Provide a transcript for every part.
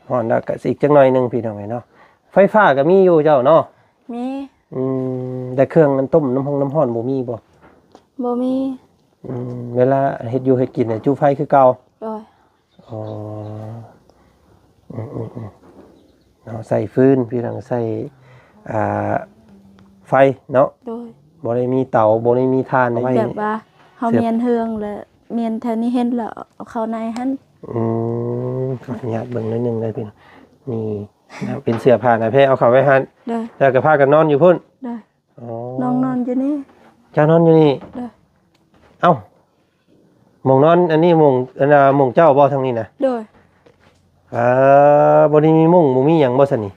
ຮ້ອນແລ້ວກໍຊິອີກຈັກໜ້ອຍໜຶ່ງພີ່ນ້ອງເອີຍເນາະ. ໄຟຟ້າກໍມີຢູ່ເຈົ້າເນາະ? ມີ. ອືມ ແຕ່ເຄື່ອງນັ້ນຕົ້ມນ້ຳຮ້ອນ ນ້ຳຮ້ອນບໍ່ມີບໍ່? ບໍ່ມີ. ອືມ ເວລາເຮັດຢູ່ເຮັດກິນນີ້ ຈຸໄຟຄືເກົ່າ? ໂດຍ. ອໍ ອືມໆໆ ເນາະ ໃຊ້ຟືນ ພີ່ນ້ອງ ໃຊ້ ອ່າ ໄຟເນາະ? ໂດຍ. ບໍ່ໄດ້ມີເຕົາ ບໍ່ໄດ້ມີຖ່ານ ເອົາໄວ້ ແບບວ່າເຮົາ ເສຍບ ມ້ຽນເຮືອງ ແລ້ວມ້ຽນແຖວນີ້ເຫັນ ແລ້ວເອົາເຂົ້າໃນຫັ້ນ. ອືມ ຂໍອະນຸຍາດເບິ່ງໜ້ອຍໜຶ່ງເດີພີ່ນ້ອງ. ນີ້ນະ ເປັນເສື້ອຜ້າໜ້າແພ ເອົາເຂົ້າໄວ້ຫັ້ນ. ໂດຍ. ແລ້ວກໍພາກັນນອນຢູ່ພຸ້ນ. ໂດຍ. ອໍ ນ້ອງນອນຢູ່ນີ້. ເຈົ້ານອນຢູ່ນີ້? ໂດຍ. ເອົ້າ ໝ່ອງນອນອັນນີ້ໝ່ອງ ອັນນ່າ ໝ່ອງເຈົ້າບໍ່ທາງນີ້ນະ? ໂດຍ. ອ່າ ບໍ່ໄດ້ມີມຸ້ງ ບໍ່ມີຫຍັງບໍ່ຊັ້ນນີ້?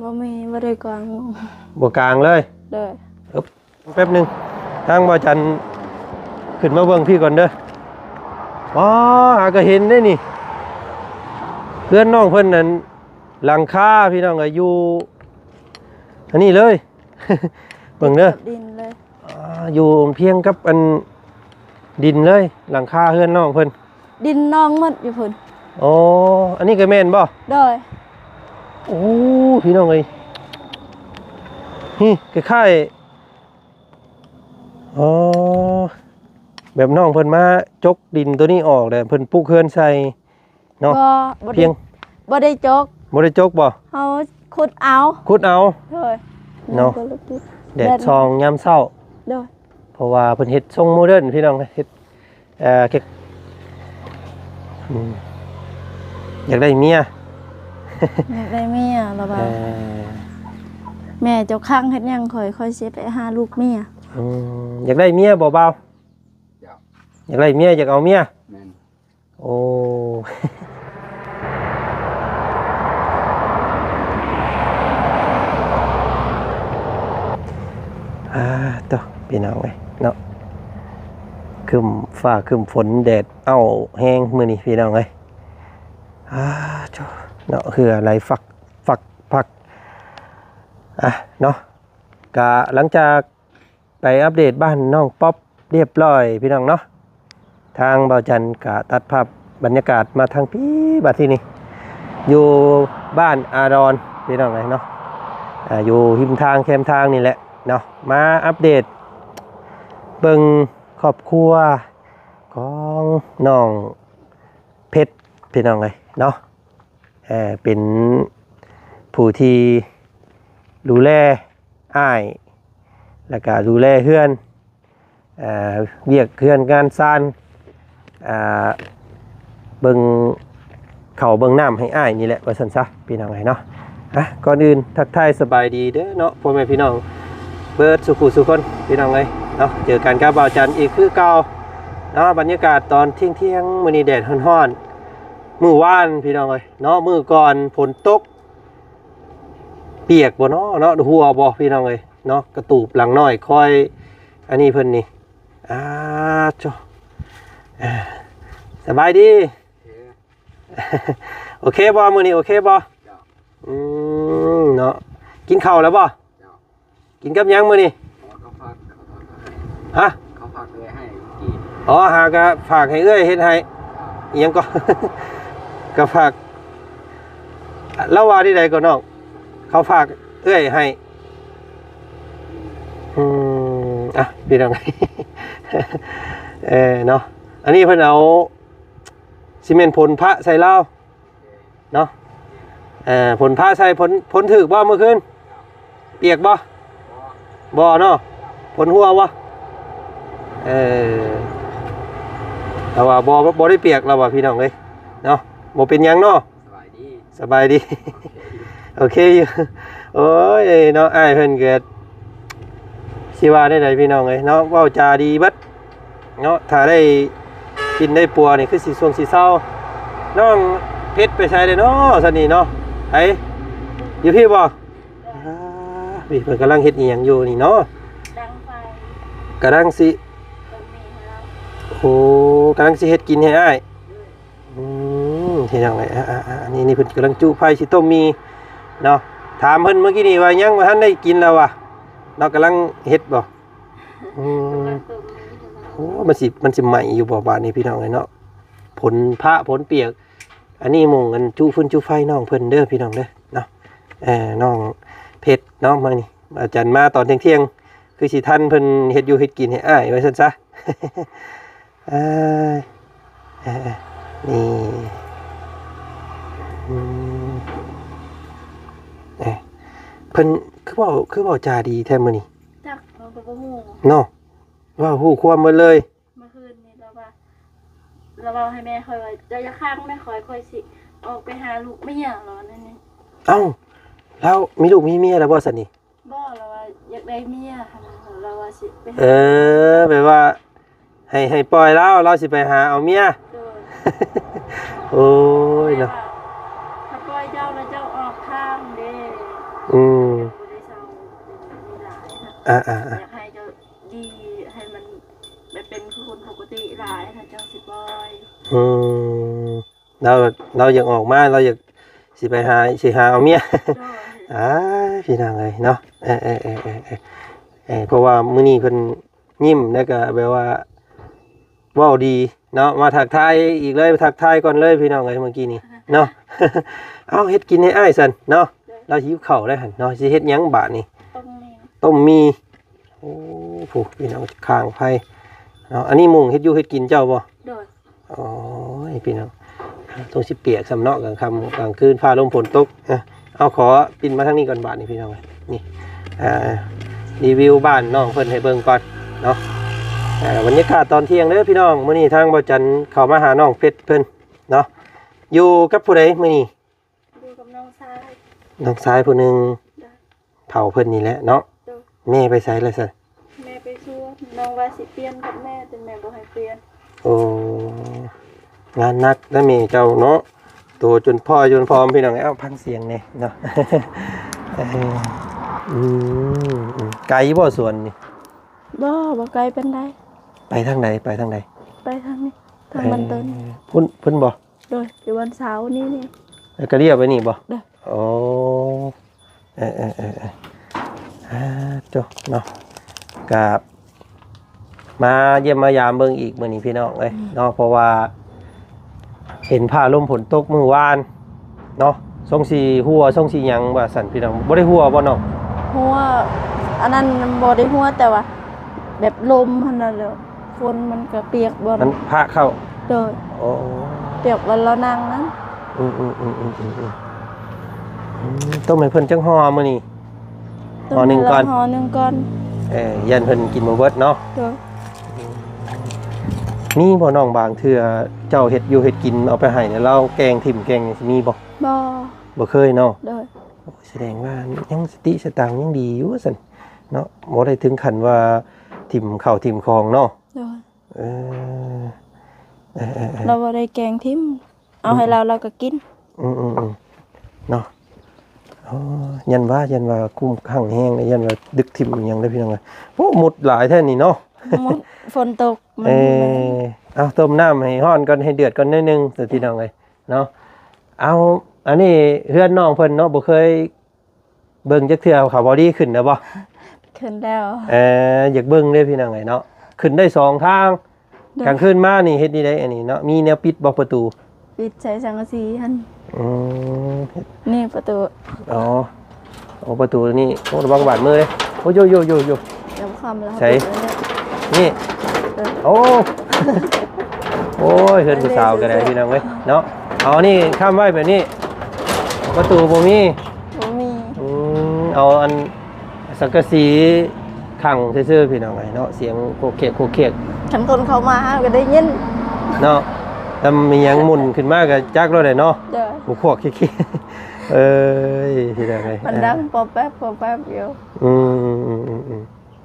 ບໍ່ມີ ບໍ່ໄດ້ກາງມຸ້ງ. ບໍ່ກາງເລີຍ? ໂດຍ. ເອີ ແປັບໜຶ່ງ ທາງບ່າວຈັນຂຶ້ນມາເບິ່ງພີ້ກ່ອນເດີ. ອໍ ຫາກໍເຫັນໄດ໋ນີ້ ເຮືອນນ້ອງເພິ່ນນັ້ນ ຫຼັງຄາພີ່ນ້ອງເອີຍ ຢູ່ອັນນີ້ເລີຍ. ເບິ່ງເດີ ຕິດກັບດິນເລີຍ. ອ່າ ຢູ່ພຽງກັບອັນດິນເລີຍ ຫຼັງຄາເຮືອນນ້ອງເພິ່ນ. ດິນນ້ອງໝົດຢູ່ພຸ້ນ. ອໍ ອັນນີ້ກໍແມ່ນບໍ່? ໂດຍ. ໂອ້ ພີ່ນ້ອງເອີຍ ນີ້ຄ້າຍໆ ອໍ ແບບນ້ອງເພິ່ນມາຈົກດິນໂຕນີ້ອອກ ແລ້ວເພິ່ນປຸກເຮືອນໃສ່ ເນາະ. ບໍ່ ບໍ່ໄດ້ ພຽງ ບໍ່ໄດ້ຈົກ. ບໍ່ໄດ້ຈົກບໍ່? ເຮົາຂຸດເອົາ. ຂຸດເອົາ. ໂດຍ. ເນາະ ແດດສ່ອງຍາມເຊົ້າ. ໂດຍ. ເພາະວ່າເພິ່ນເຮັດຊົງໂມເດີນ ພີ່ນ້ອງ ເຮັດ ເອີ ເກັບ ອືມ ຢາກໄດ້ເມຍ ຢາກໄດ້ເມຍລະວ່າ. ເອີ ແມ່ເຈົ້າຄັງເຮັດຫຍັງຂ້ອຍ ຂ້ອຍຊິໄປຫາລູກເມຍ. ອືມ ຢາກໄດ້ເມຍບໍ່ບ່າວ? ຢາກ ຢາກໄດ້ເມຍ ຢາກເອົາເມຍ. ແມ່ນ. ໂອ້ ອາ ໂຕ ພີ່ນ້ອງເອີຍເນາະ ຄຶ້ມຟ້າຄຶ້ມຝົນ ແດດເອົ້າແຮງມື້ນີ້ ພີ່ນ້ອງເອີຍ. ອາ ໂຕ ເນາະ ເຫື່ອໄຫຼຟັກໆ ອາ ເນາະ ກະຫຼັງຈາກ ໄປອັບເດດບ້ານນ້ອງປັອບຮຽບຮ້ອຍ ພີ່ນ້ອງເນາະ. ທາງບ່າວຈັນກະຕັດພາບບັນຍາກາດມາທາງພີ້ ບາດທີນີ້ ຢູ່ບ້ານອາດອນ ພີ່ນ້ອງເອີຍເນາະ ອ່າ ຢູ່ຮິມທາງແຄມທາງນີ້ແຫຼະເນາະ. ມາອັບເດດເບິ່ງຄອບຄົວຂອງນ້ອງເພັດ ພີ່ນ້ອງເອີຍເນາະ. ເປັນຜູ້ທີ່ດູແລອ້າຍ ແລ້ວກະດູແລເຮືອນ ວຽກເຮືອນງານຊານ ເບິ່ງເຂົ້າເບິ່ງນ້ຳໃຫ້ອ້າຍນີ້ແຫຼະ ວ່າຊັ້ນຊະ ພີ່ນ້ອງເອີຍເນາະ. ອາ ກ່ອນອື່ນທັກທາຍສະບາຍດີເດີເນາະ ພໍ່ແມ່ພີ່ນ້ອງເບິດສູ່ຜູ້ສູ່ຄົນ ພີ່ນ້ອງເອີຍເນາະ. ເຈີກັນກັບບ່າວຈັນອີກຄືເກົ່າເນາະ. ບັນຍາກາດຕອນທ່ຽງໆ ມື້ນີ້ແດດຮ້ອນໆ ມື້ວານ ພີ່ນ້ອງເອີຍເນາະ ມື້ກ່ອນຝົນຕົກ ປຽກບໍ່ເນາະ ເນາະ ຮົ່ວບໍ່ ພີ່ນ້ອງເອີຍເນາະ. ກະຕູບຫຼັງນ້ອຍ ຄອຍອັນນີ້ເພິ່ນນີ້ ອາ ໂທ້ ສະບາຍດີ ໂອເຄບໍ່ ມື້ນີ້ໂອເຄບໍ່? ອືມ ເນາະ ກິນເຂົ້າແລ້ວບໍ່? ກິນກັບຫຍັງມື້ນີ້? ເຂົາຝາກ ເຂົາຝາກໃຫ້ ຮະ? ເຂົາຝາກເອື້ອຍໃຫ້ກິນ. ອໍ ຫາກະຝາກໃຫ້ເອື້ອຍເຮັດໃຫ້. ອີ່ຫຍັງກໍ ກະຝາກ ລາວວ່າແນວໃດກໍນ້ອງ? ເຂົາຝາກເອື້ອຍໃຫ້. ອືມ ອ່ະ ພີ່ນ້ອງ ເອີ ເນາະ ອັນນີ້ເພິ່ນເອົາ ຊິແມ່ນຝົນພະໃສ່ລາວ ເນາະ ເອີ ຝົນພະໃສ່ ຝົນ ຝົນຖືກບໍ່ມື້ຄືນ? ປຽກບໍ່? ບໍ່ເນາະ ຝົນຮົ່ວບໍ່? ເອີ ແຕ່ວ່າບໍ່ ບໍ່ໄດ້ປຽກລາວວ່າ ພີ່ນ້ອງເອີຍເນາະ. ບໍ່ເປັນຫຍັງເນາະ ສະບາຍດີ ສະບາຍດີ ໂອເຄຢູ່. ໂອ້ຍເນາະ ອ້າຍເພິ່ນກໍ ຊິວ່າແນວໃດ ພີ່ນ້ອງເອີຍເນາະ ເວົ້າຈາດີເບິດ ເນາະ ຖ້າໄດ້ກິນໄດ້ປົວນີ້ຄືຊິຊ່ວງຊິເຊົາ. ນ້ອງເພັດໄປໃສແລ້ວເນາະ ຊັ້ນນີ້ເນາະ? ໃຜ ຢູ່ພີ້ບໍ່? ອ່າ ນີ້ເພິ່ນກຳລັງເຮັດອີ່ຫຍັງຢູ່ນີ້ເນາະ? ດັງໄຟ ກຳລັງຊິ ເບິ່ງນີ້ໃຫ້ລາວ ໂອ້ ກຳລັງຊິເຮັດກິນໃຫ້ອ້າຍ. ອືມ ເຮັດຫຍັງເລີຍ ອ່າໆ ອັນນີ້ ນີ້ເພິ່ນກຳລັງຈຸໄຟຊິຕົ້ມໝີ່ເນາະ. ຖາມເພິ່ນເມື່ອກີ້ນີ້ວ່າຍັງບໍ່ທັນໄດ້ກິນລາວວ່າເນາະ ກຳລັງເຮັດບໍ່? ອືມ ໂອ້ ມັນຊິ ມັນຊິໄໝ້ຢູ່ບໍ່ບາດນີ້ ພີ່ນ້ອງເອີຍເນາະ? ຝົນພະຝົນປຽກ ອັນນີ້ໝ່ອງອັນຈຸຟືນຈຸໄຟນ້ອງເພິ່ນເດີພີ່ນ້ອງເດີເນາະ. ເອີ ນ້ອງເພັດເນາະ ມື້ນີ້ອາຈານມາຕອນທ່ຽງໆ ຄືຊິທັນເພິ່ນເຮັດຢູ່ເຮັດກິນໃຫ້ອ້າຍວ່າຊັ້ນຊະ. ເອີ ເອີ ເອີ ນີ້ ອືມ ເອີ ເພິ່ນຄືເວົ້າ ຄືເວົ້າຈາດີແທ້ມື້ນີ້? ຈັກ ເຮົາກໍບໍ່ຮູ້ເນາະ ເວົ້າຮູ້ຄວາມໝົດເລີຍ. ເມື່ອຄືນນີ້ລາວວ່າ ລາວເວົ້າໃຫ້ແມ່ຂ້ອຍວ່າ ເຈົ້າຢ່າຂັງແມ່ຂ້ອຍ ຂ້ອຍຊິອອກໄປຫາລູກເມຍ ລາວວ່າແນວນີ້. ເອົ້າ ລາວມີລູກມີເມຍແລ້ວບໍ່ຊັ້ນນີ້? ບໍ່ ລາວວ່າຢາກໄດ້ເມຍຫັ້ນນະ ລາວວ່າຊິໄປຫາ ເອີ ແບບວ່າໃຫ້ ໃຫ້ປ່ອຍລາວ ລາວຊິໄປຫາເອົາເມຍ. ໂດຍ ໂອ້ຍເນາະ ແມ່ວ່າ ຖ້າປ່ອຍເຈົ້າແລ້ວເຈົ້າອອກທາງເດ້. ອືມ ເຈົ້າບໍ່ໄດ້ເຊົາ ມີຫຼາຍນະ ອ່າໆໆ ຢາກໃຫ້ເຈົ້າ ດີ ໃຫ້ມັນໄປເປັນຄືຄົນປົກກະຕິຫຼາຍ ຖ້າເຈົ້າຊິປ່ອຍ. ອືມ ລາວ ລາວຢາກອອກມາ ລາວຢາກຊິໄປຫາ ຊິຫາເອົາເມຍ. ໂດຍ ອ້າຍ ພີ່ນ້ອງເອີຍເນາະ. ເອີ ເອີ ເອີ ເອີ ເອີ ເອີ ເພາະວ່າມື້ນີ້ເພິ່ນຍິ້ມ ແລ້ວກໍແບບວ່າເວົ້າດີເນາະ ມາທັກທາຍອີກເລີຍ ທັກທາຍກ່ອນເລີຍພີ່ນ້ອງເອີຍ ເມື່ອກີ້ນີ້ເນາະ. ເອົາ ເຮັດກິນໃຫ້ອ້າຍຊັ້ນເນາະ. ໂດຍ ລາວຫິວເຂົ້າແລ້ວຫັ້ນເນາະ ຊິເຮັດຫຍັງບາດນີ້? ຕົ້ມໝີ່ ຕົ້ມໝີ່. ໂອ້ ຜູ້ພີ່ນ້ອງ ຄາງໄຟເນາະ. ອັນນີ້ມຸງເຮັດຢູ່ເຮັດກິນເຈົ້າບໍ່? ໂດຍ ໂອ້ຍ ພີ່ນ້ອງ ຕ້ອງຊິປຽກຊ້ຳເນາະ ກາງຄ່ຳກາງຄືນຟ້າລົມຝົນຕົກ. ເອົາ ຂໍປິ່ນມາທາງນີ້ກ່ອນບາດນີ້ພີ່ນ້ອງ. ນີ້ ອ່າ ຣີວິວບ້ານນ້ອງເພິ່ນໃຫ້ເບິ່ງກ່ອນເນາະ. ອ່າ ບັນຍາກາດຕອນທ່ຽງເດີພີ່ນ້ອງ ມື້ນີ້ທາງບ່າວຈັນເຂົ້າມາຫານ້ອງເພັດເພິ່ນເນາະ. ຢູ່ກັບຜູ້ໃດມື້ນີ້? ຢູ່ກັບນ້ອງຊາຍ ນ້ອງຊາຍຜູ້ໜຶ່ງ. ໂດຍ ເຖົ້າເພິ່ນນີ້ແຫຼະເນາະ. ໂດຍ ແມ່ໄປໃສລະຊັ້ນ? ແມ່ໄປສວນ ນ້ອງວ່າຊິປ່ຽນກັບແມ່ ແຕ່ແມ່ບໍ່ໃຫ້ປ່ຽນ. ໂອ້ ງານໜັກນະແມ່ເຈົ້າເນາະ ໂຕຈົນພ້ອຍຈົນຜອມພີ່ນ້ອງ. ເອົາ ຟັງສຽງແດ່ເນາະ. ເອີ ອືມ ອືມ ໄກບໍ່ສວນນີ້? ບໍ່ ບໍ່ໄກປານໃດ. ໄປທາງໃດ? ໄປທາງໃດ? ໄປທາງນີ້ ທາງ ເອີ ບ້ານຕົ້ນ ພຸ້ນ ພຸ້ນບໍ່? ໂດຍ ຢູ່ວັນເສົານີ້ນີ້. ແລ້ວກໍລ້ຽວໄປນີ້ບໍ່? ໂດຍ ໂອ້ ເອີ ເອີ ເອີ ເອີ ອ່າ ໂຕເນາະ ກະມາຢ້ຽມມາຢາມເບິ່ງອີກມື້ນີ້ພີ່ນ້ອງເອີຍ ອືມ ເນາະ ເພາະວ່າເຫັນຟ້າລົມຝົນຕົກມື້ວານເນາະ ຊົງຊິຮົ່ວຊົງຊິຫຍັງວ່າຊັ້ນພີ່ນ້ອງ. ບໍ່ໄດ້ຮົ່ວບໍ່ນ້ອງ? ຮົ່ວ ອັນນັ້ນບໍ່ໄດ້ຮົ່ວ ແຕ່ວ່າແບບລົມຫັ້ນນະ ແລ້ວ ຝົນມັນກະປຽກບ່ອນ ມັນພະເຂົ້າ. ໂດຍ ໂອ້ ປຽກບ່ອນລາວນັ່ງນັ້ນ. ອືມໆໆໆໆ ອືມ ຕົ້ມໃຫ້ເພິ່ນຈັກຫໍ່ມື້ນີ້? ຫໍ່ໜຶ່ງກ່ອນ ຫໍ່ໜຶ່ງກ່ອນ. ເອີ ຢ້ານເພິ່ນກິນບໍ່ເບິດເນາະ. ໂດຍ ອືມ ມີບໍ່ນ້ອງ ບາງເທື່ອເຈົ້າເຮັດຢູ່ເຮັດກິນເອົາໄປໃຫ້ແລ້ວລາວແກງຖິ້ມແກງຫຍັງ ຊິມີບໍ່? ບໍ່ ບໍ່ເຄີຍເນາະ. ໂດຍ ໂອ້ຍ ສະແດງວ່າຍັງສະຕິສະຕັງຍັງດີຢູ່ຊັ້ນເນາະ ບໍ່ໄດ້ເຖິງຂັ້ນວ່າຖິ້ມເຂົ້າຖິ້ມຂອງເນາະ. ໂດຍ ເອີ ເອີ ເອີ ເອີ ລາວບໍ່ໄດ້ແກງຖິ້ມ ເອົາໃຫ້ລາວ ອືມ ລາວກໍກິນ. ອືມໆໆ ເນາະ. ອໍ ຢ້ານວ່າ ຢ້ານວ່າກຸ້ມຂ້າງແຮງ ຢ້ານວ່າດຶກຖິ້ມອີ່ຫຍັງເດ້ພີ່ນ້ອງເອີຍ. ໂອ້ ມຸດຫຼາຍແທ້ນີ້ເນາະ ມຸດ ຝົນຕົກມັນ. ເອີ ເອົາ ຕົ້ມນ້ຳໃຫ້ຮ້ອນກ່ອນ ໃຫ້ເດືອດກ່ອນໜ້ອຍໜຶ່ງ ພີ່ນ້ອງເອີຍເນາະ. ເອົາ ອັນນີ້ເຮືອນນ້ອງເພິ່ນເນາະ ບໍ່ເຄີຍ ເບິ່ງຈັກເທື່ອ ເຂົາບໍ່ດີຂຶ້ນແລ້ວບໍ່? ຂຶ້ນແລ້ວ. ເອີ ຢາກເບິ່ງເດ້ພີ່ນ້ອງເອີຍເນາະ ຂຶ້ນໄດ້ສອງທາງ. ໂດຍ ກາງຄືນມານີ້ເຮັດນີ້ໄດ໋ ອັນນີ້ເນາະ ມີແນວປິດບໍ່ປະຕູ? ປິດໃສ່ສັງກະສີຫັ້ນ. ອືມ ນີ້ປະຕູ. ອໍ ໂອ້ ປະຕູນີ້ ໂອ້ ລະວັງບາດມືເດ້. ໂອ້ ໂຢໆໆໆ ດຽວຄ່ຳແລ້ວ ໃສ? ນີ້ ເອີ ໂອ້ ໂອ້ຍ ເຮືອນຜູ້ສາວກໍໄດ້ພີ່ນ້ອງເອີຍເນາະ. ເອົານີ້ຄ້ຳໄວ້ແບບນີ້ ປະຕູບໍ່ມີ. ບໍ່ມີ. ອືມ ເອົາອັນສັງກະສີຂັງຊື່ໆ ພີ່ນ້ອງເອີຍເນາະ ສຽງໂຄກເຄກໂຄກເຄກ. ຄັນຄົນເຂົ້າມາຫາກໍໄດ້ຍິນເນາະ ແຕ່ມີຫຍັງໝຸ່ນຂຶ້ນມາກໍຈັກໂລດແຫຼະເນາະ. ໂດຍ ໂຄກເຄກ. ເອີຍ ພີ່ນ້ອງເອີຍ ມັນດັງ ອ່າ ປອບແປບປອບແປບຢູ່. ອືມໆ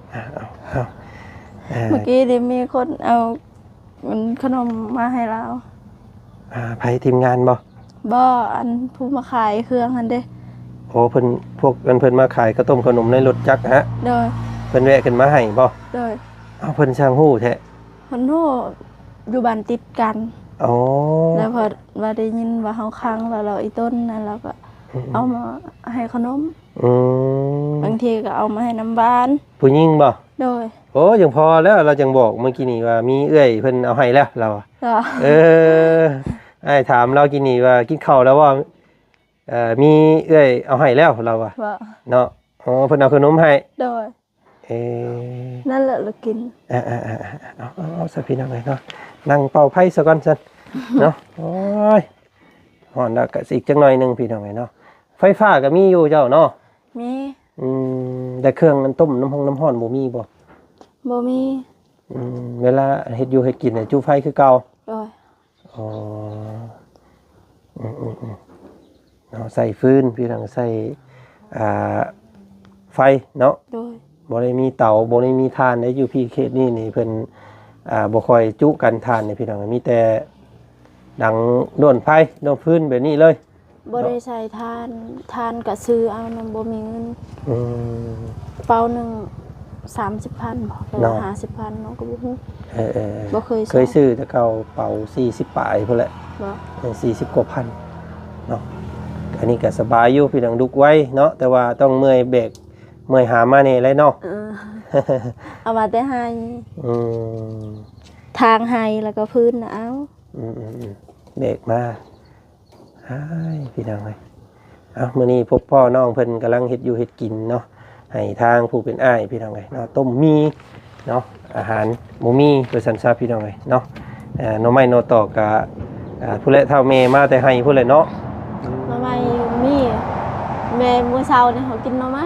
ໆໆ ເອົາ ເອົາ ເອີ ເມື່ອກີ້ນີ້ມີຄົນເອົາ ມັນຂະໜົມມາໃຫ້ລາວ. ອ່າ ໃຜ? ທີມງານບໍ່? ບໍ່ ອັນຜູ້ມາຂາຍເຄື່ອງຫັ້ນເດ້. ໂອ້ ເພິ່ນ ພວກອັນເພິ່ນມາຂາຍເຂົ້າຕົ້ມເຂົ້າໜົມໃນລົດຈັກຫັ້ນ? ໂດຍ ເພິ່ນແວະຂຶ້ນມາໃຫ້ບໍ່? ໂດຍ. ເອົ້າ ເພິ່ນຊ່າງຮູ້ແທ້? ເພິ່ນຮູ້ ຢູ່ບ້ານຕິດກັນ. ອໍ ແລ້ວເພິ່ນວ່າໄດ້ຍິນວ່າເຮົາຂັງ ແລ້ວ ແລ້ວອີ່ຕົນນັ້ນ ແລ້ວກໍ ອືມໆ ເອົາມາໃຫ້ຂະໜົມ. ອືມ ບາງທີກໍເອົາມາໃຫ້ນຳບ້ານ. ຜູ້ຍິງບໍ່? ໂດຍ. ໂອ້ ຍັງພໍແລ້ວ ລາວຈັ່ງບອກເມື່ອກີ້ນີ້ວ່າມີເອື້ອຍເພິ່ນເອົາໃຫ້ແລ້ວ ລາວວ່າ. ເອີ ເອີ ອ້າຍຖາມລາວກິນນີ້ວ່າ ກິນເຂົ້າແລ້ວບໍ່? ເອີ ມີເອື້ອຍເອົາໃຫ້ແລ້ວ ລາວວ່າ ບໍ່ ເນາະ. ອໍ ເພິ່ນເອົາຂະໜົມໃຫ້. ໂດຍ. ເອີ ນັ້ນແຫຼະລະກິນ. ເອົາ ເອົາ ເອົາ ເອົາ ເອົາ ຊະ ພີ່ນ້ອງເອີຍເນາະ ນັ່ງເປົ່າໄຟຊະກ່ອນຊັ້ນເນາະ. ໂອ້ຍ ຮ້ອນແລ້ວກະຊິອີກຈັກໜ້ອຍໜຶ່ງ ພີ່ນ້ອງເອີຍເນາະ. ໄຟຟ້າກະມີຢູ່ເຈົ້າເນາະ? ມີ. ອືມ ແຕ່ເຄື່ອງອັນຕົ້ມນ້ຳຮ້ອນ ນ້ຳຮ້ອນບໍ່ມີບໍ່? ບໍ່ມີ. ອືມ ເວລາເຮັດຢູ່ເຮັດກິນນີ້ ຈຸໄຟຄືເກົ່າ? ໂດຍ. ອໍ ອືມໆໆ ເນາະ ໃຊ້ຟືນ ພີ່ນ້ອງ ໃຊ້ ອ່າ ໄຟເນາະ. ໂດຍ. ບໍ່ໄດ້ມີເຕົາ ບໍ່ໄດ້ມີຖ່ານໃດ ຢູ່ພີ້ເຂດນີ້ນີ້ ເພິ່ນ ອ່າ ບໍ່ຄ່ອຍຈຸກັນຖ່ານນີ້ ພີ່ນ້ອງ ມີແຕ່ດັງດ້ວນໄຟ ດ້ວນຟືນແບບນີ້ເລີຍ. ບໍ່ໄດ້ໃສ່ຖ່ານ ຖ່ານກະຊື້ເອົານຳ ບໍ່ມີເງິນ. ອືມ ເປົາໜຶ່ງສາມສິບພັນບໍ ຫຼື ເນາະ ຫ້າສິບພັນເນາະ ກະບໍ່ຮູ້. ເອີໆໆ ບໍ່ເຄີຍ ເຄີຍຊື້ແຕ່ເກົ່າເປົາສີ່ສິບປາຍພຸ້ນແຫຼະ. ບໍ່ ເອີ ສີ່ສິບກວ່າພັນເນາະ. ອັນນີ້ກະສະບາຍຢູ່ ພີ່ນ້ອງ ດຸກໄວເນາະ ແຕ່ວ່າຕ້ອງເມື່ອຍແບກ ເມື່ອຍຫາມາແດ່ແຫຼະເນາະ. ເອີ ເອົາມາແຕ່ໄຮ່. ອືມ ທາງໄຮ່ ແລ້ວກະຟືນນະເອົາ. ອືມໆໆ ແບກມາ. ອ້າຍ ພີ່ນ້ອງເອີຍ ເອົ້າ ມື້ນີ້ພົບພໍ້ນ້ອງເພິ່ນກຳລັງເຮັດຢູ່ເຮັດກິນເນາະ ໃຫ້ທາງຜູ້ເປັນອ້າຍ ພີ່ນ້ອງເອີຍເນາະ. ຕົ້ມໝີ່ເນາະ ອາຫານບໍ່ມີວ່າຊັ້ນຊະ ພີ່ນ້ອງເອີຍເນາະ. ເອີ ໜໍ່ໄມ້ໜໍ່ຕອກກະ ອ່າ ພຸ້ນແຫຼະ ເຖົ້າແມ່ມາແຕ່ໄຮ່ພຸ້ນແຫຼະເນາະ. ໜໍ່ໄມ້ມີ ແມ່ມື້ເຊົ້ານີ້ເຮົາກິນໜໍ່ໄມ້.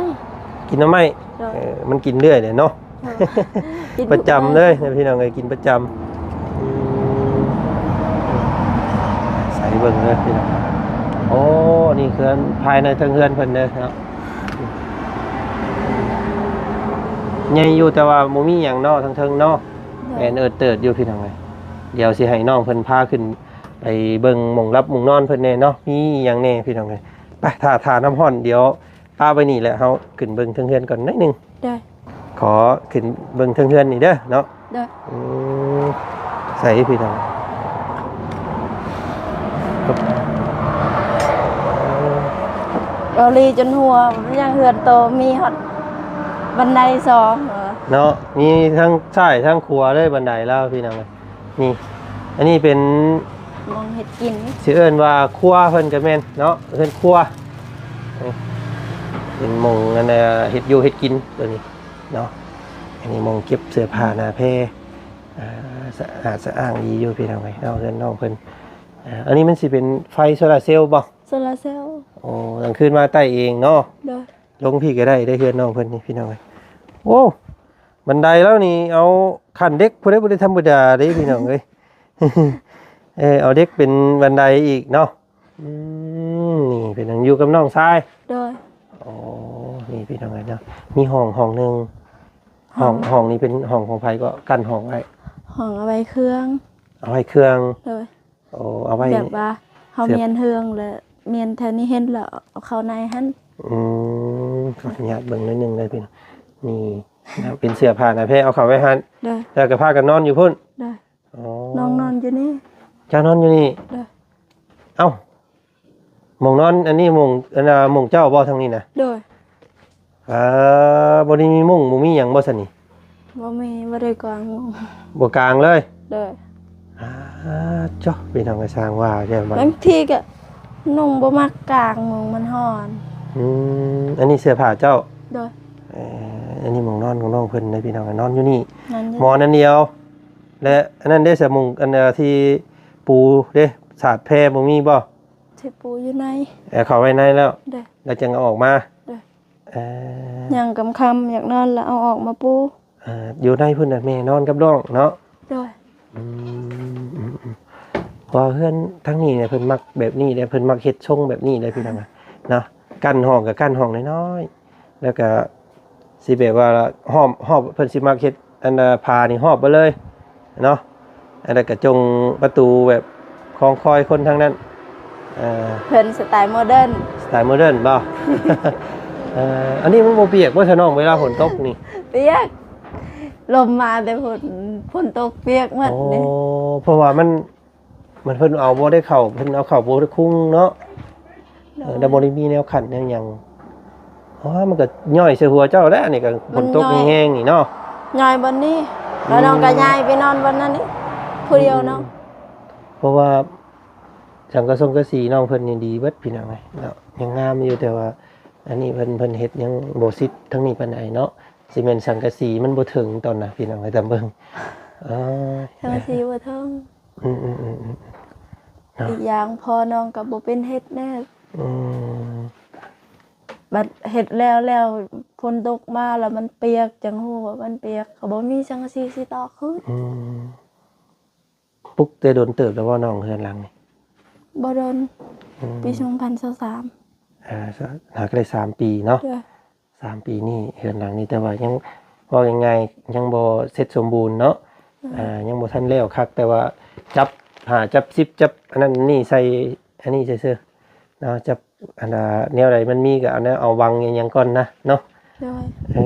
ກິນໜໍ່ໄມ້. ໂດຍ. ເອີ ມັນກິນເລື້ອຍເລີຍເນາະ. ກິນ ປະຈຳເລີຍນະ ພີ່ນ້ອງເອີຍ ກິນປະຈຳ. ອືມ ໃສ່ເບິ່ງເດີພີ່ນ້ອງ. ໂອ້ ນີ້ເຮືອນ ພາຍໃນເທິງເຮືອນເພິ່ນເດີເນາະ. ໃຫຍ່ຢູ່ ແຕ່ວ່າບໍ່ມີຫຍັງເນາະ ເທິງໆເນາະ. ໂດຍ. ແອນເອີດເຕີດຢູ່ ພີ່ນ້ອງເອີຍ. ດຽວຊິໃຫ້ນ້ອງເພິ່ນພາຂຶ້ນໄປເບິ່ງໝ່ອງຫຼັບໝ່ອງນອນເພິ່ນແດ່ເນາະ ມີຫຍັງແດ່ ພີ່ນ້ອງເອີຍ. ໄປ ຖ້າ ຖ້ານ້ຳຮ້ອນ ດຽວປະໄວ້ນີ້ແຫຼະ ເຮົາຂຶ້ນເບິ່ງເທິງເຮືອນກ່ອນໜ້ອຍໜຶ່ງ. ໂດຍ. ຂໍຂຶ້ນເບິ່ງເທິງເຮືອນນີ້ເດີເນາະ. ໂດຍ. ອືມ ໃສ່ພີ່ນ້ອງ ເກົາຫຼີຈົນຫົວ ຍັງເຮືອນໂຕ ມີຮອດບັນໄດສອງເນາະ. ມີທັງຊ້າຍທັງຂວາເລີຍບັນໄດລາວ ພີ່ນ້ອງ. ນີ້ ອັນນີ້ເປັນໝ່ອງເຮັດກິນ ຊິເອີ້ນວ່າຄົວເພິ່ນກະແມ່ນເນາະ ເຮືອນຄົວ. ນີ້ເປັນໝ່ອງອັນ ເຮັດຢູ່ເຮັດກິນໂຕນີ້ເນາະ. ອັນນີ້ໝ່ອງເກັບເສື້ອຜ້າໜ້າແພ ອ່າ ສະອາດສະອ້າງດີຢູ່ ພີ່ນ້ອງເອີຍເນາະ ເຮືອນນ້ອງເພິ່ນ. ອ່າ ອັນນີ້ມັນຊິເປັນໄຟໂຊລາເຊວບໍ່? ໂຊລາເຊວ. ໂອ້ ກາງຄືນມາໄຕ້ເອງເນາະ. ໂດຍ. ລົງພີ້ກະໄດ້ເດີ ເຮືອນນ້ອງເພິ່ນນີ້ ພີ່ນ້ອງເອີຍ. ໂອ້ ບັນໄດລາວນີ້ເອົາຂັ້ນເດັກພຸ້ນເດ້ ບໍ່ໄດ້ທຳມະດາເດ້ ພີ່ນ້ອງເອີຍ. ເອີ ເອົາເດັກເປັນບັນໄດອີກເນາະ. ອືມ ນີ້ເປັນຫຍັງ ຢູ່ກັບນ້ອງຊາຍ? ໂດຍ. ໂອ້ ນີ້ພີ່ນ້ອງເອີຍເນາະ ມີຫ້ອງ ຫ້ອງໜຶ່ງ. ຫ້ອງ ຫ້ອງນີ້ເປັນຫ້ອງຂອງໃຜເກາະ? ກັ້ນຫ້ອງໄວ້ ຫ້ອງເອົາໄວ້ເຄື່ອງ. ເອົາໄວ້ເຄື່ອງ. ໂດຍ. ໂອ້ ເອົາໄວ້ແບບວ່າເຮົາມ້ຽນເຮືອງ ແລະ ມ້ຽນແຖວນີ້ເຫັນ ແລ້ວເອົາເຂົ້າໃນຫັ້ນ. ອືມ ຂໍອະນຸຍາດເບິ່ງໜ້ອຍໜຶ່ງເດີພີ່ນ້ອງ. ນີ້ເປັນເສື້ອຜ້າໜ້າແພ ເອົາເຂົ້າໄວ້ຫັ້ນ. ໂດຍ. ແລ້ວກະພາກັນນອນຢູ່ພຸ້ນ. ໂດຍ. ອໍ ນ້ອງນອນຢູ່ນີ້. ເຈົ້ານອນຢູ່ນີ້. ໂດຍ. ເອົ້າ ໝ່ອງນອນອັນນີ້ໝ່ອງ ອັນນ່າ ໝ່ອງເຈົ້າບໍ່ ທາງນີ້ນະ? ໂດຍ. ອ່າ ບໍ່ໄດ້ມີມຸ້ງ ບໍ່ມີຫຍັງບໍ່ຊັ້ນນີ້? ບໍ່ມີ ບໍ່ໄດ້ກາງມຸ້ງ. ບໍ່ກາງເລີຍ? ໂດຍ. ອ່າ ເຈົ້າ ພີ່ນ້ອງ ກະຊ່າງວ່າແທ້. ບາງທີກະນຸ່ງບໍ່ມັກກາງມຸ້ງ ມັນຮ້ອນ. ອືມ ອັນນີ້ເສື້ອຜ້າເຈົ້າ? ໂດຍ. ເອີ ອັນນີ້ໝ່ອງນອນຂອງນ້ອງເພິ່ນເດີພີ່ນ້ອງ ນອນຢູ່ນີ້ ໝອນອັນດຽວ. ແລະ ອັນນັ້ນເດ້ ສະມຸງ ອັນທີ່ປູເດ້ ສາດແພບໍ່ມີບໍ່? ຊິປູຢູ່ໃນ. ເອີ ເຂົ້າໄວ້ໃນແລ້ວ. ໂດຍ. ແລ້ວຈຶ່ງເອົາອອກມາ. ໂດຍ. ເອີ ຍາມຄ່ຳໆ ຢາກນອນແລ້ວເອົາອອກມາປູ. ເອີ ຢູ່ໃນພຸ້ນນະ ແມ່ນອນກັບນ້ອງເນາະ. ໂດຍ. ອືມ ອືມ ອືມ ເພາະວ່າເຮືອນທາງນີ້ເນຍ ເພິ່ນມັກແບບນີ້ເດ້ ເພິ່ນມັກເຮັດຊົງແບບນີ້ເດ້ ພີ່ນ້ອງເນາະ. ກັ້ນຫ້ອງກໍກັ້ນຫ້ອງນ້ອຍໆ ແລ້ວກໍ ຊິແບບວ່າຮອບ ຮອບ ເພິ່ນຊິມັກເຮັດອັນນ່າ ຝານີ້ຮອບໄປເລີຍເນາະ. ອັນນັ້ນກະຈົງປະຕູແບບຂອງຄອຍຄົນທາງນັ້ນ. ເອີ ເພິ່ນສະໄຕໂມເດີນ. ສະໄຕໂມເດີນບໍ່? ເອີ ອັນນີ້ມັນບໍ່ປຽກບໍ່ ຊະນ້ອງ ເວລາຝົນຕົກນີ້? ປຽກ ລົມມາແຕ່ຝົນ ຝົນຕົກປຽກໝົດ. ໂອ້ ເດ້ ເພາະວ່າມັນ ມັນເພິ່ນເອົາບໍ່ໄດ້ເຂົ້າ ເພິ່ນເອົາເຂົ້າບໍ່ໄດ້ຄຸງເນາະ. ໂດຍ. ເອີ ແລ້ວບໍ່ໄດ້ມີແນວຂັ້ນແນວຫຍັງ. ອໍ ມັນກໍຍ້ອຍໃສ່ຫົວເຈົ້າແຫຼະ ອັນນີ້ກໍຝົນຕົກແຮງໆນີ້ເນາະ. ຍ້ອຍບ່ອນນີ້ ແລ້ວນ້ອງກໍ ອືມ ຍ້າຍໄປນອນບ່ອນນັ້ນອີກ ຜູ້ດຽວເນາະ. ອືມ ເພາະວ່າ ສັງກະສົງກະສີນ້ອງເພິ່ນນີ້ດີເບິດພີ່ນ້ອງເອີຍເນາະ ຍັງງາມຢູ່ ແຕ່ວ່າອັນນີ້ເພິ່ນ ເພິ່ນເຮັດຍັງບໍ່ຊິດທາງນີ້ປານໃດເນາະ ຊິແມ່ນສັງກະສີມັນບໍ່ເຖິງຕອນນະພີ່ນ້ອງເອີຍ ຕາມເບິ່ງ ເອີ ສັງກະສີບໍ່ເຖິງ ອືມໆໆໆ ເນາະ ອີກຢ່າງພໍ່ນ້ອງກໍບໍ່ເປັນເຮັດແນ່ ອືມ ບັດເຮັດແລ້ວ ແລ້ວຝົນຕົກມາແລ້ວມັນປຽກ ຈັ່ງຮູ້ວ່າມັນປຽກ ກໍບໍ່ມີສັງກະສີຊິຕອກຄືນ ອືມ ປຸກແຕ່ດົນເຕີບແລ້ວບໍ່ນ້ອງເຮືອນຫຼັງນີ້? ບໍ່ດົນ ອືມ ປີສອງພັນຊາວສາມ ເອີ ຫາກໍໄດ້ສາມປີເນາະ ໂດຍ ສາມປີນີ້ເຮືອນຫຼັງນີ້ ແຕ່ວ່າຍັງ ເວົ້າງ່າຍໆ ຍັງບໍ່ເສັດສົມບູນເນາະ ໂດຍ ອ່າ ຍັງບໍ່ທັນແລ້ວຄັກ ແຕ່ວ່າຈັບຜ້າ ຈັບສິບ ຈັບອັນນັ້ນນີ້ໃສ່ ອັນນີ້ຊື່ໆ ເນາະ ຈັບ ອັນ ອ່າ ແນວໃດມັນມີກໍເອົາແນວ ເອົາວັງຫຍັງໆກ່ອນນະເນາະ ໂດຍ ເອີ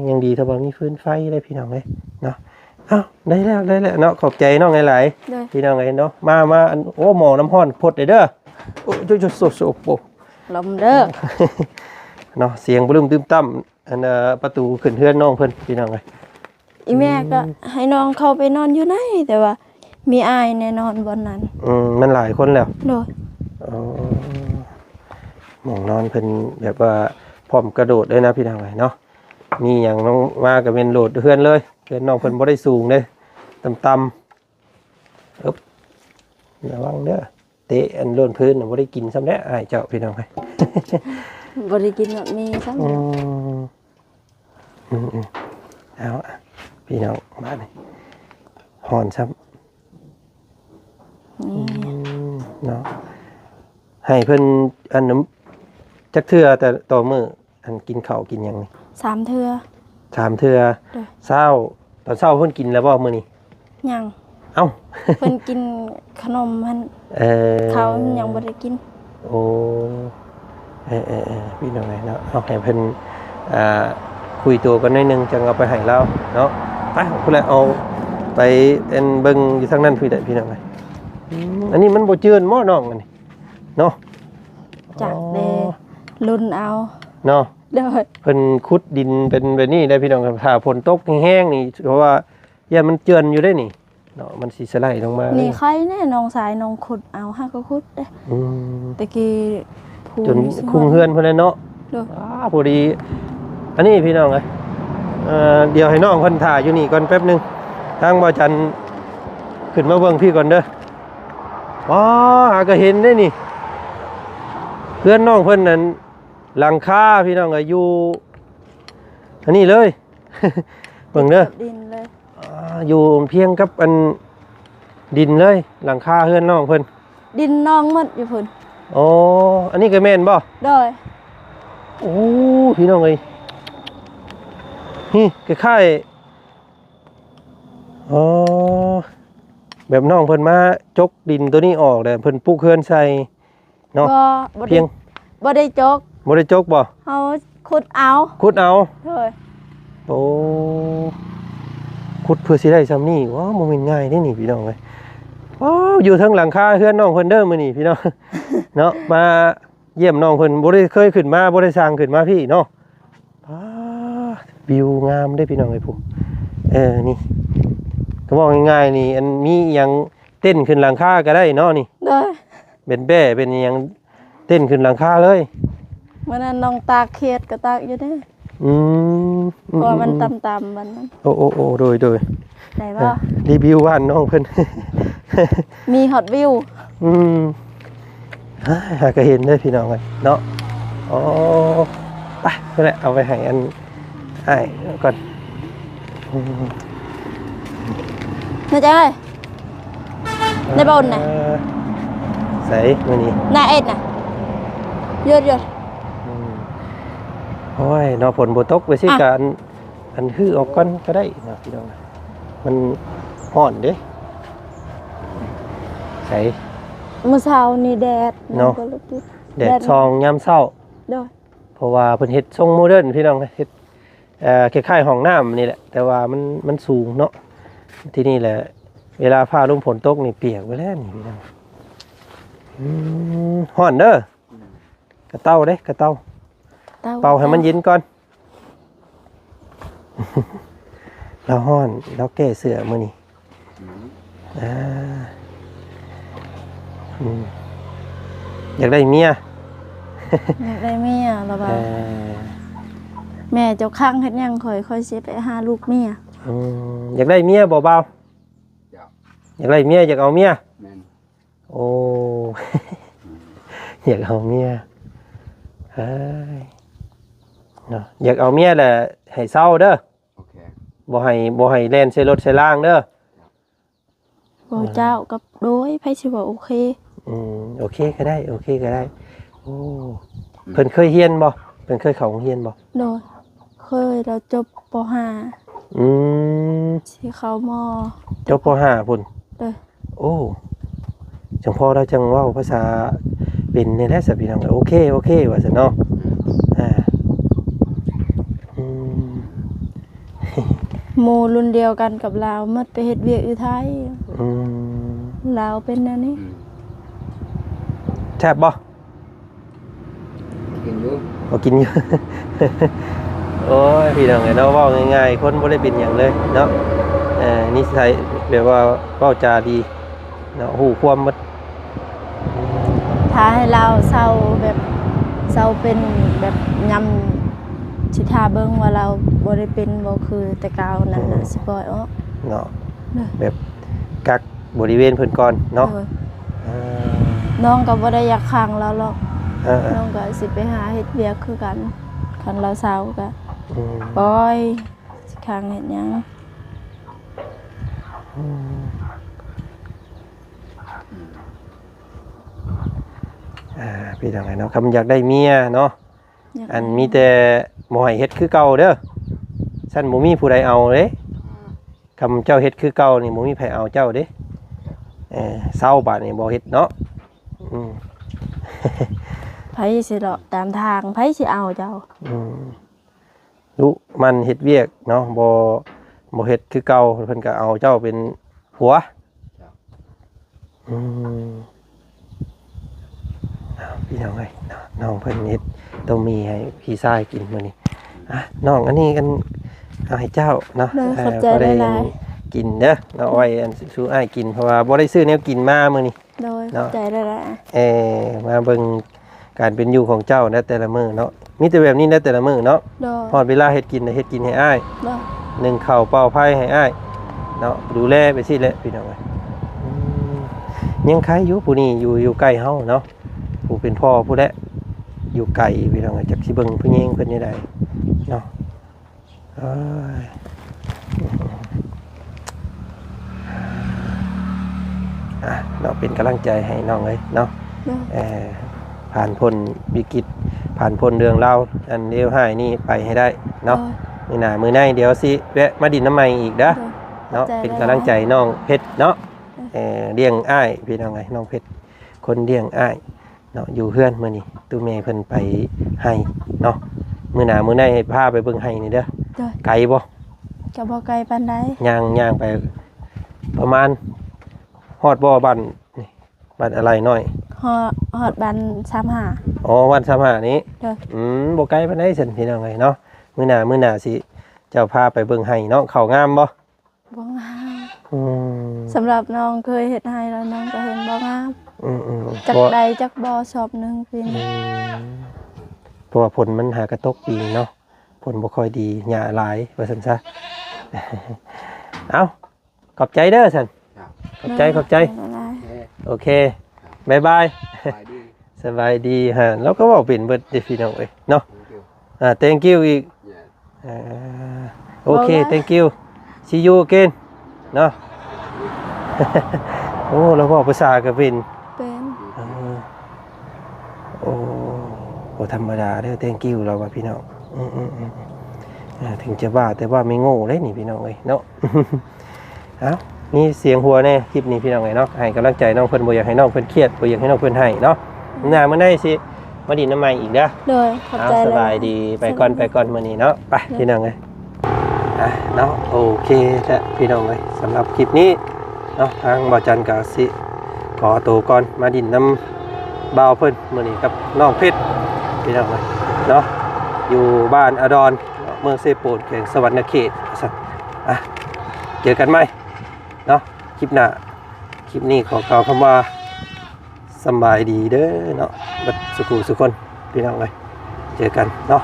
ຍັງດີເທົ່າວ່າມີຟືນໄຟເດ້ພີ່ນ້ອງເອີຍເນາະ ເອົ້າ ໄດ້ແລ້ວ ໄດ້ແລ້ວເນາະ ຂອບໃຈນ້ອງຫຼາຍໆ ໂດຍ ພີ່ນ້ອງເອີຍເນາະ ມາ ມາ ອັນ ໂອ້ ໝໍ້ນ້ຳຮ້ອນພົດເດີ້ ໂອ້ ໂຈະ ໂຈະ ໂຊະ ໂຊະ ໂອ້ ລົມເດີ້ ເນາະ ສຽງບະລຶ້ມຕຶ້ມຕັ້ມ ອັນ ເອີ ປະຕູຂຶ້ນເຮືອນນ້ອງເພິ່ນ ພີ່ນ້ອງເອີຍ ອີແມ່ກໍ ອືມ ໃຫ້ນ້ອງເຂົ້າໄປນອນຢູ່ໃນ ແຕ່ວ່າມີອ້າຍແນ່ນອນບ່ອນນັ້ນ ອືມ ມັນຫຼາຍຄົນແລ້ວ ໂດຍ ເອີ ໝ່ອງນອນເພິ່ນແບບວ່າພ້ອມກະໂດດເລີຍນະ ພີ່ນ້ອງເອີຍເນາະ ມີຫຍັງມາກໍແມ່ນໂດດເຮືອນເລີຍ ເຮືອນນ້ອງເພິ່ນບໍ່ໄດ້ສູງເດ້ ຕ່ຳໆ ອຶບ ລະວັງເດີ້ ເຕະອັນໂລນພື້ນນະ ບໍ່ໄດ້ກິນຊ້ຳແຫຼະອ້າຍເຈົ້າ ພີ່ນ້ອງເອີຍ ບໍ່ໄດ້ກິນແບບນີ້ຊ້ຳ ອືມ ອືມໆ ເອົາ ພີ່ນ້ອງ ບາດນີ້ ຮ້ອນຊ້ຳ ອືມ ເນາະ ໃຫ້ເພິ່ນ ອັນ ຈັກເທື່ອແຕ່ຕໍ່ມື້ ອັນ ກິນເຂົ້າກິນຫຍັງນີ້? ສາມເທື່ອ ສາມເທື່ອ ໂດຍ ເຊົ້າ ຕອນເຊົ້າເພິ່ນກິນແລ້ວບໍ່ມື້ນີ້? ຍັງ ເອົ້າ ເພິ່ນກິນຂະໜົມຫັ້ນ ເອີ ເຂົ້າຍັງບໍ່ໄດ້ກິນ ໂອ້ ເອີໆໆ ພີ່ນ້ອງເອີຍເນາະ ເອົາໃຫ້ເພິ່ນ ອ່າ ຄຸຍໂຕກັນໜ້ອຍໜຶ່ງ ຈັ່ງເອົາໄປໃຫ້ລາວເນາະ ໄປພຸ້ນແຫຼະ ເອົາໄປ ອັນ ເບິ່ງຢູ່ທາງນັ້ນພຸ້ນແຫຼະ ພີ່ນ້ອງເອີຍ ອືມ ອັນນີ້ມັນບໍ່ເຈື່ອນບໍ່ນ້ອງອັນນີ້ ເນາະ ຈັກເດ້ ອໍ ລຸ້ນເອົາເນາະ ໂດຍ ເພິ່ນຂຸດດິນເປັນແບບນີ້ໄດ໋ພີ່ນ້ອງ ຖ້າຝົນຕົກແຮງໆນີ້ ເພາະວ່າຢ້ານມັນເຈື່ອນຢູ່ເດ້ນີ້ເນາະ ມັນຊິສະໄລລົງມາ ນີ້ໄຄແນ່ ນ້ອງຊາຍນ້ອງຂຸດເອົາ ຫາກໍຂຸດເດ້ ອືມ ແຕ່ກີ້ພູ ຈົນຄຸງເຮືອນພຸ້ນແຫຼະເນາະ ໂດຍ ອ້າ ພໍດີ ອັນນີ້ພີ່ນ້ອງເອີຍ ເອີ ດຽວໃຫ້ນ້ອງເພິ່ນຖ້າຢູ່ນີ້ກ່ອນແປັບໜຶ່ງ ທາງບ່າວຈັນຂຶ້ນມາເບິ່ງພີ້ກ່ອນເດີ ອໍ ຫາກໍເຫັນເດ້ນີ້ ເຮືອນນ້ອງເພິ່ນນັ້ນ ຫຼັງຄາພີ່ນ້ອງເອີຍ ຢູ່ອັນນີ້ເລີຍ ເບິ່ງເດີ ຕິດກັບດິນເລີຍ ອ່າ ຢູ່ພຽງກັບອັນດິນເລີຍ ຫຼັງຄາເຮືອນນ້ອງເພິ່ນ ດິນນ້ອງໝົດຢູ່ພຸ້ນ ອໍ ອັນນີ້ກໍແມ່ນບໍ່? ໂດຍ ໂອ້ ພີ່ນ້ອງເອີຍ ນີ້ຄ້າຍໆ ອໍ ແບບນ້ອງເພິ່ນມາຈົກດິນໂຕນີ້ອອກ ແລ້ວເພິ່ນປຸກເຮືອນໃສ່ ເນາະ ບໍ່ ບໍ່ໄດ້ ພຽງ ບໍ່ໄດ້ຈົກ ບໍ່ໄດ້ຈົກບໍ່? ເຮົາຂຸດເອົາ ຂຸດເອົາ ໂດຍ ໂອ້ ຂຸດເພື່ອຊິໄດ້ຊ່ຳນີ້ ວ້າວ ບໍ່ແມ່ນງ່າຍເດ້ນີ້ພີ່ນ້ອງເອີຍ ວ້າວ ຢູ່ເທິງຫຼັງຄາເຮືອນນ້ອງເພິ່ນເດີມື້ນີ້ພີ່ນ້ອງ ເນາະ ມາຢ້ຽມນ້ອງເພິ່ນ ບໍ່ໄດ້ເຄີຍຂຶ້ນມາ ບໍ່ໄດ້ສ້າງຂຶ້ນມາພີ້ເນາະ ວ້າວ ວິວງາມເດ້ພີ່ນ້ອງເອີຍ ພຸ້ນ ເອີ ນີ້ ກໍເວົ້າງ່າຍໆນີ້ ອັນ ມີອີ່ຫຍັງ ເຕັ້ນຂຶ້ນຫຼັງຄາກໍໄດ້ເນາະນີ້ ໂດຍ ເປັນແບ້ເປັນອີ່ຫຍັງ ເຕັ້ນຂຶ້ນຫຼັງຄາເລີຍ ມື້ນັ້ນນ້ອງຕາກຂຽດກໍຕາກຢູ່ເດ້ ອືມ ເພາະວ່າມັນຕ່ຳໆ ບັດນັ້ນ ໂອ້ໆໆ ໂດຍໆ ໄດ້ບໍ່? ເອີ ຣີວິວບ້ານນ້ອງເພິ່ນ ມີຮອດວິວ ອືມ ຫາກໍເຫັນເດ້ພີ່ນ້ອງເອີຍເນາະ ອໍ ໄປ ພຸ້ນແຫຼະ ເອົາໄປໃຫ້ອັນ ອ້າຍກ່ອນ ອືມ ນາຈາຍ ໃນບ່ອນນະ ເອີ ໃສມື້ນີ້ ໜ້າເອັດນະ ຢຸດໆ ອືມ ໂອ້ຍ ເນາະ ຝົນບໍ່ຕົກ ໄປຊິ ອ່ະ ກະອັນ ອັນ ຮື້ອອກກ່ອນກໍໄດ້ເນາະ ພີ່ນ້ອງ ມັນຮ້ອນເດ້ ໃສ ມື້ເຊົ້ານີ້ແດດ ເນາະ ແດດສ່ອງຍາມເຊົ້າ ໂດຍ ເພາະວ່າເພິ່ນເຮັດຊົງໂມເດີນ ພີ່ນ້ອງ ເຮັດ ເອີ ຄ້າຍໆຫ້ອງນ້ຳນີ້ແຫຼະ ແຕ່ວ່າມັນ ມັນສູງເນາະ ທີ່ນີ້ແຫຼະ ເວລາຟ້າລົມຝົນຕົກນີ້ປຽກເບິດແລ້ວນີ້ ພີ່ນ້ອງ ອືມ ຮ້ອນເດີ ກະເຕົາເດ້ ກະເຕົາ ເຕົາ ເປົ່າໃຫ້ມັນເຢັນກ່ອນ ລາວຮ້ອນ ລາວແກ້ເສື້ອມື້ນີ້ ອືມ ອ່າ ອືມ ຢາກໄດ້ເມຍ ຢາກໄດ້ເມຍລະວ່າ ເອີ ແມ່ເຈົ້າຄັງເຮັດຫຍັງຂ້ອຍ ຂ້ອຍຊິໄປຫາລູກເມຍ. ອືມ ຢາກໄດ້ເມຍບໍ່ບ່າວ? ຢາກ ຢາກໄດ້ເມຍ ຢາກເອົາເມຍ. ແມ່ນ. ໂອ້ ຢາກເອົາເມຍ ເອີຍ ເນາະ ຢາກເອົາເມຍແຫຼະ ໃຫ້ເຊົາເດີ. ໂອເຄ ບໍ່ໃຫ້ ບໍ່ໃຫ້ແລ່ນໃສ່ລົດໃສ່ລາງເດີ. ເວົ້າເຈົ້າກັບ ໂດຍ ໃຜຊິວ່າໂອເຄ. ອືມ ໂອເຄກໍໄດ້ ໂອເຄກໍໄດ້. ໂອ້ ອືມ ເພິ່ນເຄີຍຮຽນບໍ່? ເພິ່ນເຄີຍເຂົ້າໂຮງຮຽນບໍ່? ໂດຍ ເຄີຍ ລາວຈົບ ປໍຫ້າ. ອືມ ຊິເຂົ້າ ມໍ ຈົບ ປໍຫ້າພຸ້ນ. ໂດຍ. ໂອ້ ຈັ່ງພໍລາວຈັ່ງເວົ້າພາສາເປັນນີ້ແຫຼະຊະ ພີ່ນ້ອງ. ໂອເຄ ໂອເຄ ວ່າຊັ້ນເນາະ. ອືມ ອ່າ ອືມ ໝູ່ລຸ້ນດຽວກັນກັບລາວໝົດໄປເຮັດວຽກຢູ່ໄທ. ອືມ ລາວເປັນແນວນີ້. ອືມ ແຊບບໍ່? ກິນຢູ່ ບໍ່ກິນຢູ່. ໂອ້ຍ ພີ່ນ້ອງເອີຍເນາະ ເວົ້າງ່າຍໆ ຄົນບໍ່ໄດ້ເປັນຫຍັງເລີຍເນາະ. ເອີ ນິໄສແບບວ່າເວົ້າຈາດີເນາະ ຮູ້ຄວາມໝົດ. ຖ້າໃຫ້ລາວເຊົາແບບ ເຊົາເປັນແບບຍາມ ຊິຖ້າເບິ່ງວ່າລາວບໍ່ໄດ້ເປັນບໍ່ຄືແຕ່ເກົ່ານັ້ນນະ ອືມ ຊິປ່ອຍອອກເນາະ. ແບບກັກ ບໍລິເວນເພິ່ນກ່ອນເນາະ. ໂດຍ. ເອີ ນ້ອງກໍບໍ່ໄດ້ຢາກຂັງລາວຫຼອກ. ເອີໆ ນ້ອງກໍຊິໄປຫາເຮັດວຽກຄືກັນ. ຄັນລາວເຊົາກໍ ອືມ ປ່ອຍ ຊິຂັງເຮັດຫຍັງ. ອືມ ອ່າ ພີ່ນ້ອງເອີຍເນາະ ຄັນຢາກໄດ້ເມຍເນາະ ອັນມີແຕ່ບໍ່ໃຫ້ເຮັດຄືເກົ່າເດີ ຊັ້ນບໍ່ມີຜູ້ໃດເອົາເດ້. ອືມ ຄັນເຈົ້າເຮັດຄືເກົ່ານີ້ ບໍ່ມີໃຜເອົາເຈົ້າເດ້. ເອີ ເຊົາບາດນີ້ບໍ່ເຮັດເນາະ. ອືມ ໃຜຊິເລາະຕາມທາງ ໃຜຊິເອົາເຈົ້າ. ອືມ ດຸໝັ່ນເຮັດວຽກເນາະ ບໍ່ ບໍ່ເຮັດຄືເກົ່າ ເພິ່ນກໍເອົາເຈົ້າເປັນຜົວ. ອືມ ພີ່ນ້ອງເອີຍເນາະ ນ້ອງເພິ່ນເຮັດຕົ້ມໝີ່ໃຫ້ພີ່ຊາຍກິນມື້ນີ້. ອ່ະ ນ້ອງ ອັນນີ້ກັນ ເອົາໃຫ້ເຈົ້າເນາະ. ໂດຍ ເອີ ຂອບໃຈຫຼາຍໆ ກິນເດີເນາະ ໄວ້ອັນສູ່ອ້າຍກິນ ເພາະວ່າບໍ່ໄດ້ຊື້ແນວກິນມາມື້ນີ້. ໂດຍ ເນາະ ຂອບໃຈຫຼາຍໆ. ເອີ ມາເບິ່ງ ການເປັນຢູ່ຂອງເຈົ້າໃນແຕ່ລະມື້ເນາະ ມີແຕ່ແບບນີ້ໃນແຕ່ລະມື້ເນາະ. ໂດຍ. ຮອດເວລາເຮັດກິນ ເຮັດກິນໃຫ້ອ້າຍ. ໂດຍ. ໜຶ້ງເຂົ້າເປົ່າໄຟໃຫ້ອ້າຍເນາະ ດູແລໄປຊີ້ແຫຼະ ພີ່ນ້ອງເອີຍ. ອືມ ຍັງໄຄຢູ່ ຜູ້ນີ້ຢູ່ ຢູ່ໃກ້ເຮົາເນາະ ຜູ້ເປັນພໍ່ຜູ້ແຫຼະ ຢູ່ໄກ ພີ່ນ້ອງເອີຍ ຈັກຊິເບິ່ງຜູ້ຍິງເພິ່ນແນວໃດເນາະ. ເອີຍ ອ່ະ ເນາະ ເປັນກຳລັງໃຈໃຫ້ນ້ອງເອີຍເນາະ. ໂດຍ. ເອີ ຜ່ານພົ້ນວິກິດ ຜ່ານພົ້ນເລື່ອງລາວອັນເລວຮ້າຍນີ້ໄປໃຫ້ໄດ້ເນາະ. ໂດຍ. ມື້ໜ້າມື້ໃນດຽວຊິແວະມາດິນນຳໃໝ່ອີກເດີ. ໂດຍ. ເນາະ ຂອບໃຈຫຼາຍໆ. ເປັນກຳລັງໃຈນ້ອງເພັດເນາະ. ໂດຍ. ເອີ ລ້ຽງອ້າຍ ພີ່ນ້ອງເອີຍ ນ້ອງເພັດ ຄົນລ້ຽງອ້າຍ ເນາະ ຢູ່ເຮືອນມື້ນີ້ ຕູ້ແມ່ເພິ່ນໄປໄຮ່ເນາະ. ມື້ໜ້າມື້ໃນໃຫ້ພາໄປເບິ່ງໄຮ່ນີ້ເດີ. ໂດຍ. ໄກບໍ່? ກໍບໍ່ໄກປານໃດ. ຍ່າງ ຍ່າງໄປປະມານ ຮອດບໍ່ບ້ານນີ້ ບ້ານອາໄລນ້ອຍ? ຮອດ ຮອດບ້ານສາມຫ້າ. ອໍ ບ້ານສາມຫ້ານີ້. ໂດຍ. ອືມ ບໍ່ໄກປານໃດຊັ້ນ ພີ່ນ້ອງເອີຍເນາະ. ມື້ໜ້າມື້ໜ້າຊິ ເຈົ້າພາໄປເບິ່ງໄຮ່ເນາະ. ເຂົ້າງາມບໍ່? ບໍ່ງາມ. ອືມ ສຳລັບນ້ອງເຄີຍເຮັດໄຮ່ແລ້ວ ນ້ອງກໍເຫັນບໍ່ງາມ. ອືມໆ ຈັກໄດ້ຈັກບໍ່ຊອບໜຶ່ງປີນີ້. ອືມ ເພາະວ່າຝົນມັນຫາກະຕົກປີນີ້ເນາະ ຝົນບໍ່ຄ່ອຍດີ ຫຍ້າຫຼາຍວ່າຊັ້ນຊະ. ເອົ້າ ຂອບໃຈເດີຊັ້ນ. ຂອບໃຈ ຂອບໃຈ. ໂອເຄ ບາຍບາຍ. ສະບາຍດີ. ສະບາຍດີ. ຮະ ລາວກໍເວົ້າເປັນເບິດເດ້ ພີ່ນ້ອງເອີຍເນາະ. ອ່າ thank you ອີກ. ອ່າ ໂອເຄ thank you, see you again ເນາະ. ໂອ້ ລາວເວົ້າພາສາກໍເປັນ. ເປັນ. ເອີ ໂອ້ ບໍ່ທຳມະດາເດີ thank you ລາວວ່າ ພີ່ນ້ອງ. ອືມໆໆ ເຖິງຈະວ່າ ແຕ່ວ່າແມ່ໂງ່ເດ້ນີ້ ພີ່ນ້ອງເອີຍເນາະ. ເອົ້າ ມີສຽງຫົວແດ່ຄລິບນີ້ ພີ່ນ້ອງເອີຍເນາະ. ໃຫ້ກຳລັງໃຈນ້ອງເພິ່ນ ບໍ່ຢາກໃຫ້ນ້ອງເພິ່ນຄຽດ ບໍ່ຢາກໃຫ້ນ້ອງເພິ່ນໄຫ້ເນາະ. ມື້ໜ້າມື້ໃນຊິມາດິນນຳໃໝ່ອີກເດີ. ໂດຍ ຂອບໃຈ. ເອົ້າ ສະບາຍດີ. ໄປກ່ອນ ໄປກ່ອນມື້ນີ້ເນາະ. ໄປ ພີ່ນ້ອງເອີຍ. ອ່ະ ເນາະ ໂອເຄແຫຼະ ພີ່ນ້ອງເອີຍ. ສຳລັບຄລິບນີ້ເນາະ ທາງບ່າວຈັນກໍຊິຂໍໂຕກ່ອນ ມາດິນນຳບ່າວເພິ່ນມື້ນີ້ກັບນ້ອງເພັດ ພີ່ນ້ອງເອີຍເນາະ. ຢູ່ບ້ານອາດອນ ເມືອງເຊໂປນ ແຂວງສະຫວັນນະເຂດ ວ່າຊັ້ນ. ອ່ະ ເຈີກັນໃໝ່ເນາະ ຄລິບໜ້າ. ຄລິບນີ້ຂໍກ່າວຄຳວ່າ ສຳບາຍດີເດີເນາະ ເບິດສຸຂູສຸຄົນ ພີ່ນ້ອງເອີຍ ເຈີກັນເນາະ